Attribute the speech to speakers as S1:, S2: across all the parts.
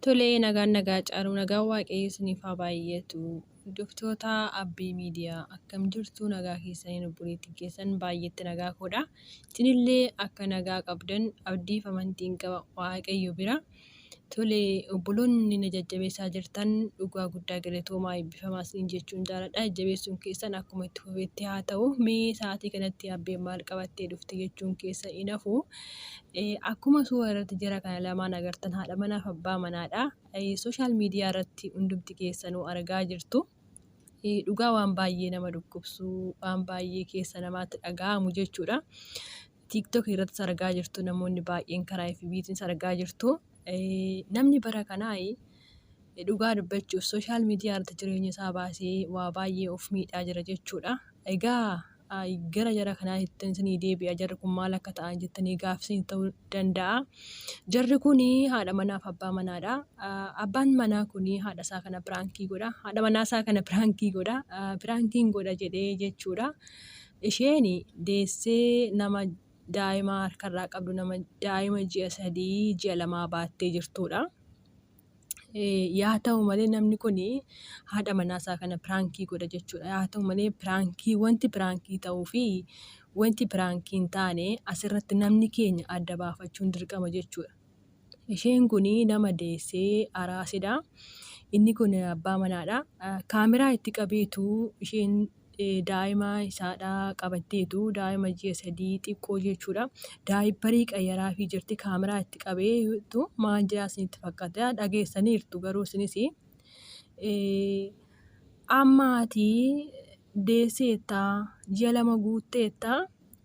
S1: Tolee, nagaan nagaa caalu nagaan waaqayyo isiniif haa baay'atu. Hordoftoota Abbii Miidiyaa akkam jirtu nagaa keessaniin obboleettiin keessan baay'eetti nagaa koodha. Isinillee akka nagaa qabdan abdiif amantiin qaba waaqayyo bira. Tole obboloonni na jajjabeessaa jirtan dhugaa guddaa galatoomaa eebbifamaa isiniin jechuun jaaladha. Jajjabeessuun keessan akkuma itti fufetti haa ta'u. Mee sa'aatii kanatti abbeen maal qabattee dhufte jechuun keessa hin hafu. Akkuma suura irratti jara kana lamaan agartan haadha manaaf abbaa manaadha. Sooshaal miidiyaa irratti hundumti keessanuu argaa jirtu. Dhugaa waan baay'ee nama dhukkubsu, waan baay'ee keessa namaatti dhaga'amu jechuudha. TikTok irrattis argaa jirtu namoonni baay'een karaa FB'tiinis argaa jirtu. Namni bara kanaa dhugaa dubbachuuf sooshaal miidiyaa irratti jireenya isaa baasee waa baay'ee of miidhaa jira jechuudha. Egaa gara jara kanaatti isinii deebi'a jarri kun maal akka ta'an jettanii gaaffii ta'uu danda'a. Jarri kun haadha manaaf abbaa manaadha. Abbaan manaa kun haadha isaa kana piraankii godha. Haadha manaa isaa kana piraankii godha. Piraankiin godha jedhee jechuudha. Isheen deessee nama daa'ima harkarraa qabdu nama daa'ima ji'a 3 ji'a lamaa baattee jirtuudha. Yaa ta'u malee namni kun haadha manaa isaa kana piraankii godha jechuudha. Yaa ta'u malee piraankii wanti piraankii ta'uu fi wanti piraankii hin taane asirratti namni keenya adda baafachuun dirqama jechuudha. Isheen kun nama deessee araasidha. Inni kun abbaa manaadha. Kaameraa itti qabeetu isheen daa'ima isaadha qabatteetu daa'ima ji'a 3 xiqqoo jechuudha. Daayipparii qayyaraafii jirti kaameraa itti qabeetu maal jedhaa isinitti fakkaata dhageessaniirtu garuu isinis. Amma ati deesseetta ji'a 2 guutteetta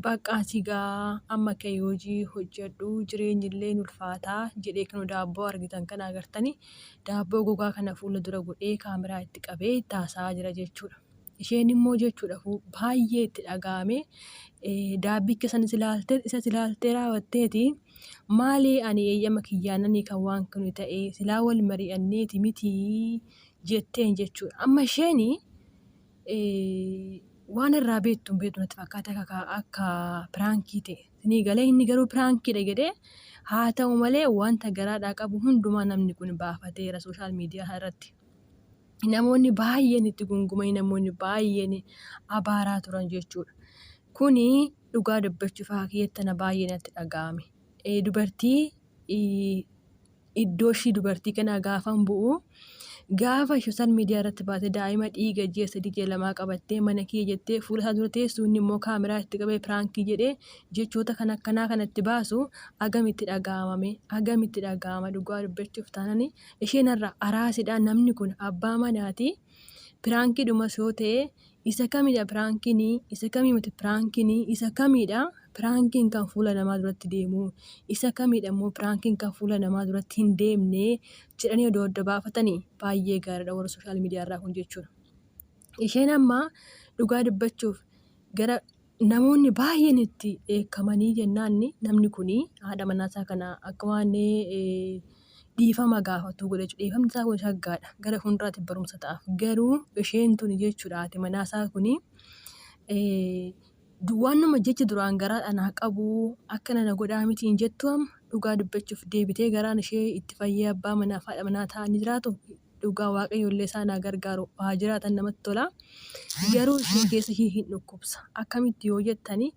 S1: baqqaa si ga'a amma ka'ii hojii hojjedhu jireenyi illee hin ulfaata jedhee kunoo daabboo argitan kana agartanii daabboo gogaa kana fuula dura godhee kaameraa itti qabee itti haasa'aa jira jechuudha. Isheen immoo jechuudha baay'ee itti dhaga'ame daabbicha sanis ilaalte isas ilaaltee raawwatteeti maali ani eeyyama kiyyaananii kan waan kun ta'e silaa wal mari'anneeti miti jetteen jechuudha. Amma isheen waan irraa beektu hin beektu natti fakkaata akka akka piraankii ta'e. Isinii galee inni garuu piraankiidha jedhee haa ta'u malee wanta garaadhaa qabu hundumaa namni kun baafateera sooshaal miidiyaa irratti. Namoonni baay'een itti gungumanii namoonni baay'een abaaraa turan jechuudha. Kuni dhugaa dubbachuuf akka kiyyatti ana baay'ee natti dhaga'ame. Dubartii iddoo ishii dubartii kanaa gaafan bu'u gaafa sooshaal miidiyaa irratti baatee daa'ima dhiiga ji'a 3 ji'a lamaa qabattee mana kiyya jettee fuula isaa dura teessu inni immoo kaameraa itti qabee piraankii jedhee jechoota kan akkanaa kanatti baasu agamitti dhaga'amame agamitti dhaga'ama dhugaa dubbachuuf taanani isheen har'a araasidha namni kun abbaa manaati piraankiidhumas yoo ta'e Isa kamidha piraankiin? Isa kamii miti piraankiin? Isa kamidha piraankiin kan fuula namaa duratti deemu? Isa kamidha immoo piraankiin kan fuula namaa duratti hin deemne? Jedhanii odoo adda baafatanii baay'ee gaariidha warra sooshaal miidiyaa irraa kun jechuudha. Isheen amma dhugaa dubbachuuf gara namoonni baay'een itti dheekkamanii jennaan namni kun haadha manaa isaa kana akka waan dhiifama gaafatu godhe jechuudha. Dhiifamni isaa kun shaggaadha. Gara fuulduraatti barumsa ta'aaf. Garuu isheen tuni jechuudha haati manaa isaa kuni waanuma jecha duraan garaadha naa qabu akkana na godhaa miti hin jettu amma dhugaa dubbachuuf deebitee garaan ishee itti fayyee abbaa manaaf haadha manaa ta'anii jiraatu dhugaa waaqayyo illee isaan haa gargaaru haa jiraatan namatti tola. Garuu ishee keessa ishee hin dhukkubsa. Akkamitti yoo jettani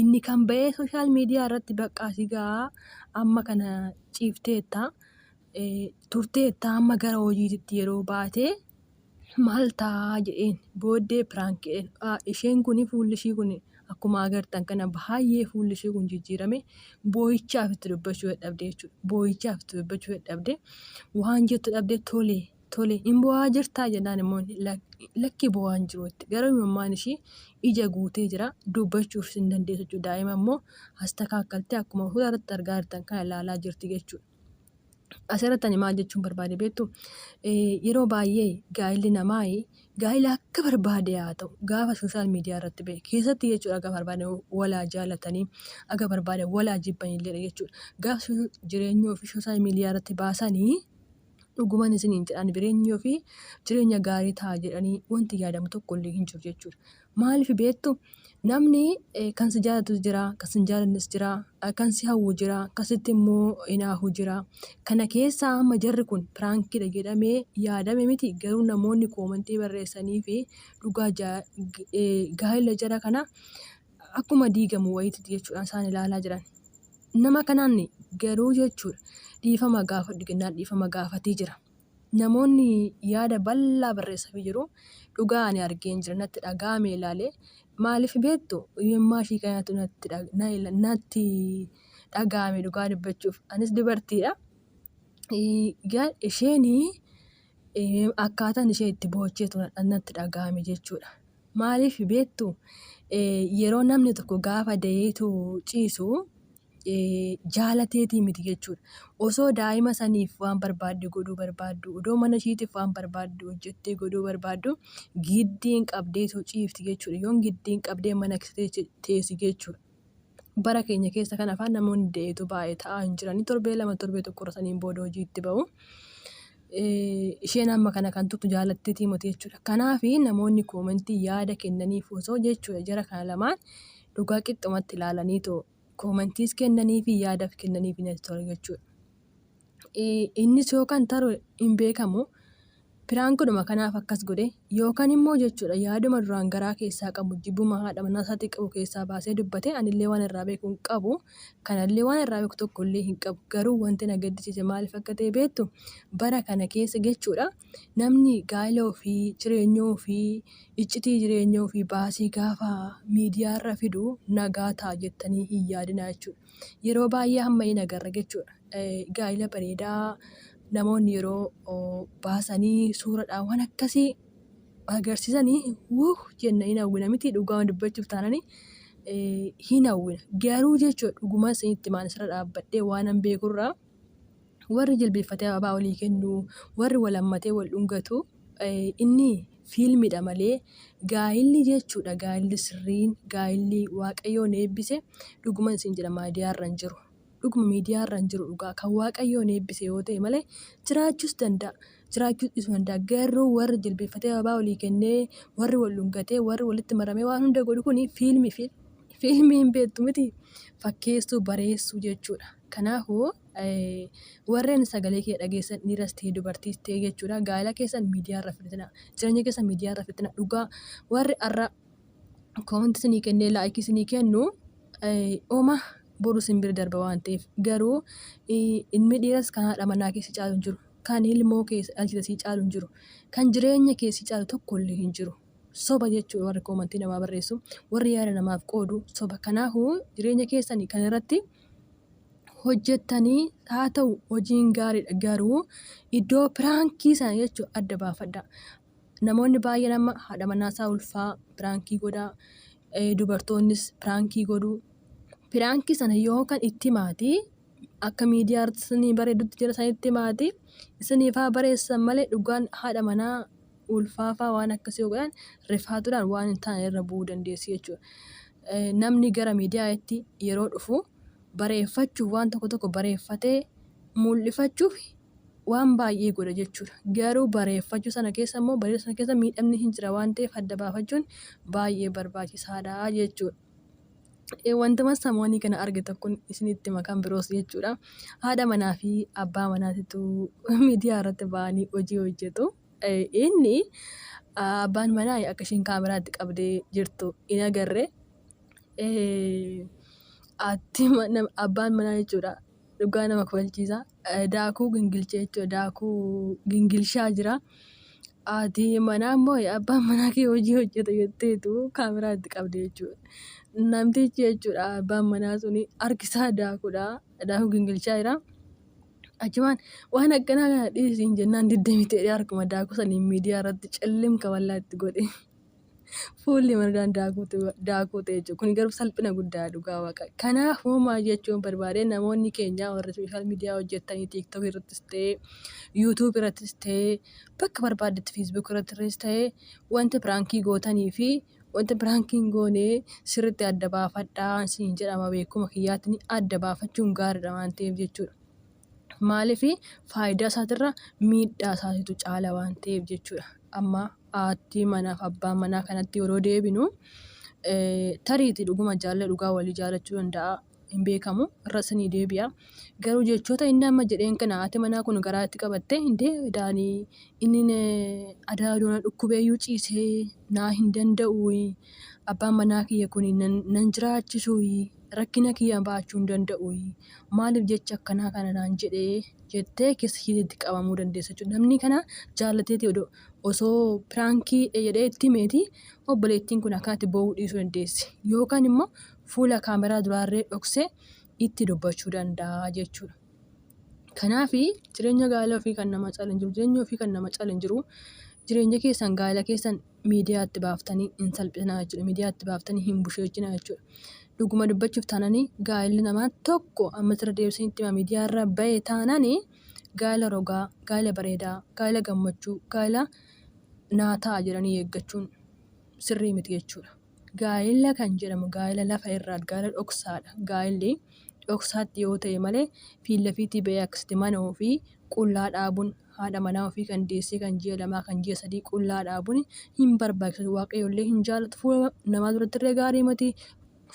S1: inni kan ba'ee sooshaal miidiyaa irratti baqqaa si ga'a amma kana ciifteetta turteetta amma gara hojiititti yeroo baate maal ta'a jedheen booddee piraank jedheen isheen kun fuulli ishii kun akkuma agartan kana baay'ee fuulli ishii kun jijjiirame boo'ichaaf itti dubbachuu dadhabde jechuudha. Boo'ichaaf itti dubbachuu dadhabde waan jettu dhabde tole tole hin boo'aa jirtaa jennaan immoo lakki boo'aa hin jiru jette. Garuu imimmaan ishii ija guutee jira dubbachuuf hin dandeessu jechuudha. Daa'ima immoo as takaakkaltee akkuma fuula irratti argaa jirtan kana ilaalaa jirti jechuudha. Asirratti ani maal jechuun barbaade beektu yeroo baay'ee gaa'illi namaa gaa'ila akka barbaade haa ta'u gaafa sooshaal miidiyaa irratti ba'e keessatti jechuudha akka barbaade walaa jaalatanii akka barbaade walaa jibbanillee jechuudha. Gaafa jireenya ofii sooshaal miidiyaa irratti baasanii dhuguman isiniin jedhaan jireenyi ofii jireenya gaarii ta'a jedhanii wanti yaadamu tokko illee hin jiru jechuudha. Maaliif beektu? Namni kan si jaalatus jira, kan si hin jaalannes jira, kan si hawwu jira, kan sitti immoo hinaafu jira. Kana keessaa amma jarri kun piraankiidha jedhamee yaadame miti garuu namoonni koomantii barreessanii fi dhugaa gaa'ela jara kana akkuma diigamu wayiitti jechuudhaan isaan ilaalaa jiran. Nama kanaan garuu jechuudha dhiifama gaafadhu jennaan dhiifama gaafatee jira. Namoonni yaada bal'aa barreessafii jiru. Dhugaa ani argeen jira natti dhaga'ame ilaale. Maaliif beektu imimmaa ishii kanatu natti dhaga'ame dhugaa dubbachuuf. Anis dubartiidha. Isheen akkaataan ishee itti boocheetu natti dhaga'ame jechuudha. Maaliif beektu yeroo namni tokko gaafa daheetu ciisu jaalateetii miti jechuudha. Osoo daa'ima saniif waan barbaadde godhuu barbaaddu, odoo mana ishiitiif waan barbaaddu hojjettee godhuu barbaaddu giddiin qabdeetu ciifti jechuudha. Yoon giddiin qabdee mana keessa teessi jechuudha. Bara keenya keessa kan afaan namoonni da'eetu baay'ee ta'aa hin jirani. Torbee lama torbee tokko saniin booda hojiitti ba'u. Isheen amma kana kan tuttu jaalatteetii miti jechuudha. Kanaaf namoonni koomentii yaada kennaniif osoo jechuudha jara kana lamaan dhugaa qixxumatti ilaalaniitoo koomantiis kennaniifi yaadaf kennaniifi natti tola jechuudha. Innis yookaan taru hin beekamu piraankidhuma kanaaf akkas godhe yookaan immoo jechuudha yaaduma duraan garaa keessaa qabu jibbuma haadha manaa isaatii qabu keessaa baasee dubbate anillee waan irraa beeku hin qabu kanallee waan irraa beeku tokkollee hin qabu garuu wanti na gaddisiise maaliif akka ta'e beektu bara kana keessa jechuudha namni gaa'ela ofii jireenya ofii Iccitii jireenya ofii baasee gaafa miidiyaarra fidu nagaa ta'a jettanii hin yaadinaa jechuudha. Yeroo baay'ee hamma hin agarra jechuudha. Gaa'ila bareedaa namoonni yeroo baasanii suuradhaan waan akkasii agarsiisanii wuh jenna hin hawwina miti dhugaa dubbachuuf taananii hin hawwina. Garuu jechuudha dhuguma isinitti maan asirra dhaabbadhee waanan beekurraa warri jilbeeffatee ababaa walii kennu, warri wal hammatee wal dhungatu inni fiilmiidha malee gaa'illi jechuudha gaa'illi sirriin gaa'illi waaqayyoon eebbise dhuguman isin jedha miidiyaarra hin jiru. Dhuguma miidiyaarra hin jiru dhugaa kan waaqayyoon eebbise yoo ta'e malee jiraachuus danda'a. Jiraachuus dhiisuu danda'a. Garuu warri jilbeeffatee ababaa walii kennee warri wal dhungatee warri walitti maramee waan hunda godhu kuni fiilmii fi fiilmii hin beektu miti fakkeessuu bareessuu jechuudha. Kanaafuu warreen sagalee kiyya dhageessan dhiiras ta'e dubartiis ta'e jechuudha gaa'ela keessan miidiyaa irra fidatina jireenya keessan miidiyaa irra fidatina dhugaa warri har'a koomantii isinii kennee laayikii isinii kennu oma boru isin bira darba waan ta'eef garuu ilmi dhiiras kan haadha manaa keessa caalu hin jiru kan ilmoo keessa dhalchite sii caalu hin jiru kan jireenya keessa caalu tokko illee hin jiru. Soba jechuudha warri koomantii namaa barreessu warri yaada namaaf qoodu soba kanaafuu jireenya keessanii kan irratti hojjettanii haa ta'u hojiin gaariidha garuu iddoo piraankii sana jechuun adda baafadha. Namoonni baay'een amma haadha manaasaa ulfaa piraankii godhaa dubartoonnis piraankii godhu. Piraankii sana yoo kan itti himaati akka miidiyaa irratti isinii bareedutti jira sanitti himaati isiniif haa bareessan malee dhugaan haadha manaa ulfaafaa waan akkasii yoo godhan rifaatuudhaan waan hin taane irra bu'uu dandeessi jechuudha. Namni gara miidiyaatti yeroo dhufu bareeffachuuf waan tokko tokko bareeffatee mul'ifachuuf waan baay'ee godha jechuudha. Garuu bareeffachuu sana keessa immoo bareeda sana keessa miidhamni hin jira waan ta'eef adda baafachuun baay'ee barbaachisaadha jechuudha. Wantuma samoonii kana arge tokkon isinitti hima kan biroos jechuudha. Haadha manaa fi abbaa manaatitu miidiyaa irratti ba'anii hojii hojjetu. Inni abbaan manaa akka isheen kaameraatti qabdee jirtu hin agarre. Abbaan manaa jechuudha dhugaa nama kofalchiisa. Daakuu gingilchee jechuudha daakuu gingilshaa jira. Haati manaa immoo abbaan manaa kee hojii hojjeta jetteetu kaameraa itti qabde jechuudha. Namtichi jechuudha abbaan manaa suni harki isaa daakuudha. Daakuu gingilchaa jira. Achumaan waan akkanaa kana dhiisi hin jennaan didde miti jedhee harkuma daakuu saniin miidiyaa irratti cillim kaballaa itti godhe. Fuulli margaan daakuu ta'e jechuudha. Kun garuu salphina guddaa dhugaa waaqa. Kanaafuu maal jechuun barbaade namoonni keenya warri sooshaal miidiyaa hojjettanii TikTok irrattis ta'ee YouTube irrattis ta'ee bakka barbaaddetti Facebook irrattis ta'ee wanta piraankii gootanii fi wanta piraankii hin goone sirriitti adda baafadhaa isiniin jedhama beekuma kiyyaatiin adda baafachuun gaariidha waan ta'eef jechuudha. Maaliif faayidaa isaatirra miidhaa isaatiitu caala waan ta'eef jechuudha. Amma haati manaaf abbaan manaa kanatti yeroo deebinu tariitii dhuguma jaalala dhugaa walii jaalachuu danda'a hin beekamu irra isinii deebi'a. Garuu jechoota inni amma jedheen kana haati manaa kun garaatti qabattee indee daanii inni adaa doona dhukkubeeyyuu ciisee naa hin danda'u abbaan manaa kiyya kun nan jiraachisu rakkina kiyya baachuu hin danda'u maaliif jecha akkanaa kana naan jedhee jettee keessa isheetti qabamuu dandeessa jechuudha. Namni kana jaallateeti osoo piraankii jedhee itti himeeti obboleettiin kun akkanatti boo'uu dhiisuu dandeessi. Yookaan immoo fuula kaameraa duraarree dhoksee itti dubbachuu danda'a jechuudha. Kanaaf jireenya gaa'ela ofii kan nama caalu hin jiru. Jireenya ofii kan nama caalu hin jiru. Jireenya keessan gaa'ela keessan miidiyaatti baaftanii hin salphisinaa jechuudha. Miidiyaatti baaftanii hin busheechinaa jechuudha. Dhuguma dubbachuuf taananii gaa'elli namaa tokko ammas irra deebisanii itti himaa miidiyaarra bahe taananii gaa'ela rogaa, gaa'ela bareedaa, gaa'ela gammachuu, gaa'ela naa ta'a jedhanii eeggachuun sirrii miti jechuudha. Gaa'ela kan jedhamu gaa'ela lafa irraa gaa'ela dhoksaadha. Gaa'elli dhoksaatti yoo ta'e malee fiillafiitii ba'ee akkasitti mana ofii qullaa dhaabuun haadha manaa ofii kan deessee kan ji'a lamaa kan ji'a sadii qullaa dhaabuun hin barbaachisu. Waaqayyo illee hin jaallatu. Fuula namaa duratti illee gaarii miti.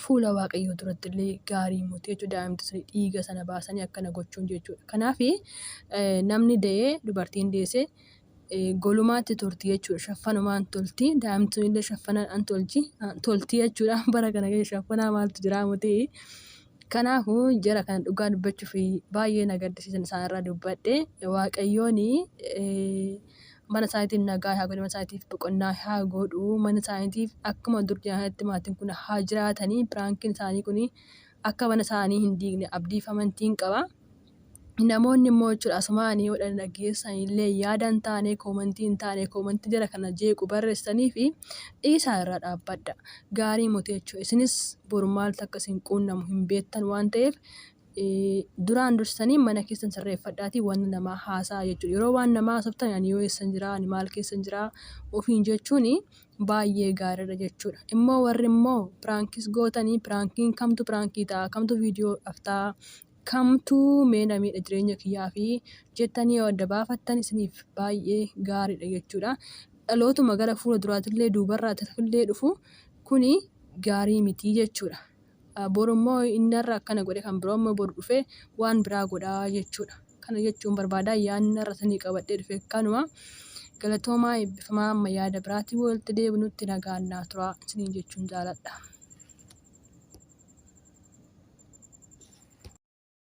S1: Fuula Waaqayyoo duratti illee gaarii miti jechuudha. Daa'imti sun dhiiga sana baasanii akkana gochuun jechuudha. Kanaaf namni da'ee dubartiin deesse golumaatti turti jechuudha. Shaffanumaan tolti. Daa'imti sun illee shaffanaan tolchi tolti jechuudha. Bara kana keessa shaffanaa maaltu jira miti. Kanaafuu jara kana dhugaa dubbachuuf baay'ee na gaddisiisan isaan irraa dubbadhe. Waaqayyoon mana isaaniitiif nagaa haa godhu, mana isaaniitiif boqonnaa haa godhu, mana isaaniitiif akkuma dur jiraatanitti maatiin kun haa jiraatanii. Piraankiin isaanii kun akka mana isaanii hin diigne abdiif amantiin qaba. Namoonni immoo jechuudha asumaan yoo dhageessan illee yaada hin taane koomantii hin taane koomantii jara kana jeequ barreessanii fi dhiisaa irraa dhaabbadha. Gaarii miti jechuudha. Isinis boru maaltu akka isin quunnamu hin beektan waan ta'eef duraan dursanii mana keessan sirreeffadhaatii waan namaa haasa'a jechuudha. Yeroo waan namaa haasoftan ani yoo eessan jiraa ani maal keessan jiraa ofiin jechuun baay'ee gaariidha jechuudha. Immoo warri immoo piraankis gootanii piraankiin kamtu piraankii ta'a kamtu viidiyoodhaaf ta'a kamtu mee na miidha jireenya kiyyaafi jettanii yoo adda baafattan isiniif baay'ee gaariidha jechuudha. Dhalootuma gara fuula duraatillee duubarraatillee dhufu kuni gaarii miti jechuudha. Boru immoo inni har'a akkana godhe kan biroo immoo boru dhufee waan biraa godhaa jechuudha. Kana jechuun barbaada yaadni har'a isinii qabadhee dhufe kanuma. Galatoomaa eebbifamaa amma yaada biraatiin walitti deebinutti nagaan naa turaa isiniin jechuun jaaladha.